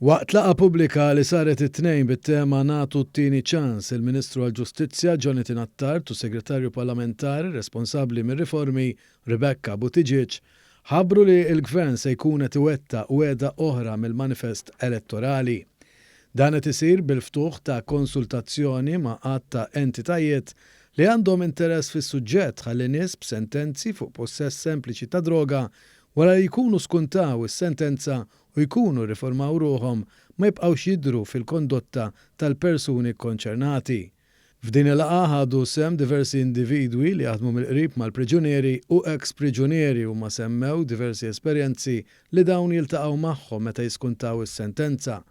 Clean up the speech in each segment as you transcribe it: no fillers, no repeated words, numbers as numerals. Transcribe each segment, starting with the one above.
Waqt laqgħa pubblika li saret it-Tnejn bit-tema Nagħtu t-Tieni Ċans, il-Ministru għall-Ġustizzja Jonathan Attard u s-Segretarju Parlamentari responsabbli mir-riformi Rebecca Buttigieg ħabbru li l-Gvern se jkun qed iwettaq wegħda oħra mill-manifest elettorali. Dan qed isir bil-ftuħ ta' konsultazzjoni ma' għadd ta' entitajiet li għandhom interess fis-suġġett ħalli nies b'sentenzi fuq pussess sempliċi ta' droga wara li jkunu skuntaw is-sentenza u jkunu rriformaw ruħhom ma jibqgħux jidhru fil-kondotta tal-persuni kkonċernati. F'din il-laqgħa ħadu sehem diversi individwi li jaħdmu mill-qrib mal-priġunieri u eks priġunieri huma semmew diversi esperjenzi li dawn jiltaqgħu magħhom meta jiskuntaw is-sentenza.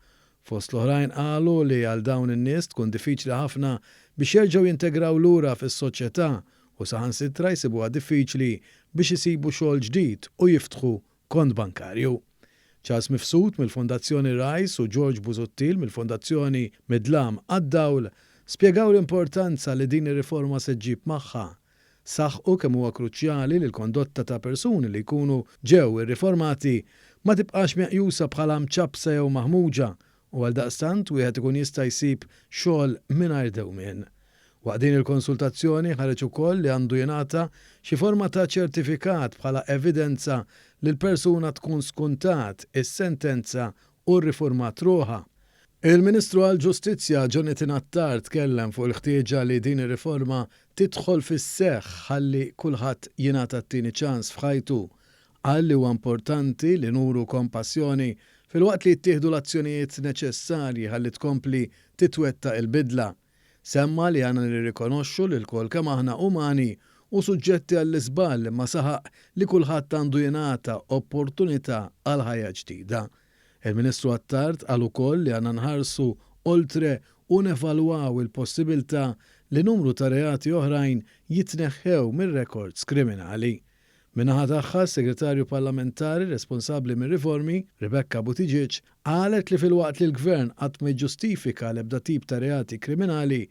Fost l-oħrajn qalu li għal dawn in-nies tkun diffiċli ħafna biex jerġgħu jintegraw lura fis-soċjetà u saħansitra jsibuha diffiċli biex isibu xogħol ġdid u jiftħu kont bankarju. Charles Mifsud mill-Fondazzjoni Rise u George Busuttil mill-Fondazzjoni Mid-Dlam għad-Dawl spjegaw l-importanza li din ir-riforma se ġġib magħha. Saħqu kemm huwa kruċjali li l-kondotta ta' persuni li jkunu ġew irriformati ma tibqax meqjusa bħala mċappsa jew maħmuġa u għaldaqstant wieħed ikun jista' jsib xogħol mingħajr dewmien. Waqt din il-konsultazzjoni ħareġ ukoll li għandu jingħata xi forma ta' ċertifikat bħala evidenza li l-persuna tkun skuntat is-sentenza u rriformat ruħha. Il-Ministru għall-Ġustizzja Jonathan Attard tkellem fuq il-ħtieġa li din ir-riforma tidħol fis-seħħ ħalli kulħadd jingħata t-tieni ċans f'ħajtu. Qal li huwa importanti li nuru kompassjoni filwaqt li jittieħdu l-azzjonijiet neċessarji ħalli tkompli titwettaq il-bidla. Semma li għandna nirrikonoxxu li lkoll kemm aħna umani u suġġetti għall-iżball imma saħaq li kulħadd għandu jingħata opportunità għal ħajja ġdida. Il-Ministru Attard qal ukoll li għandna nħarsu oltre u nevalwaw il-possibiltà li numru ta' reati oħrajn jitneħħew mir-rekords kriminali. Min-naħa tagħha, s-Segretarju Parlamentari responsabbli mir-riformi, Rebecca Buttigieg, qalet li filwaqt li l-Gvern qatt ma jiġġustifika l-ebda tip ta' reati kriminali,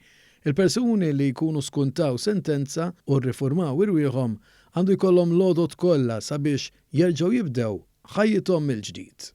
il-persuni li jkunu skuntaw sentenza u rriformaw irwieħhom għandu jkollhom l-għodod kollha sabiex jerġgħu jibdew ħajjithom mill-ġdid.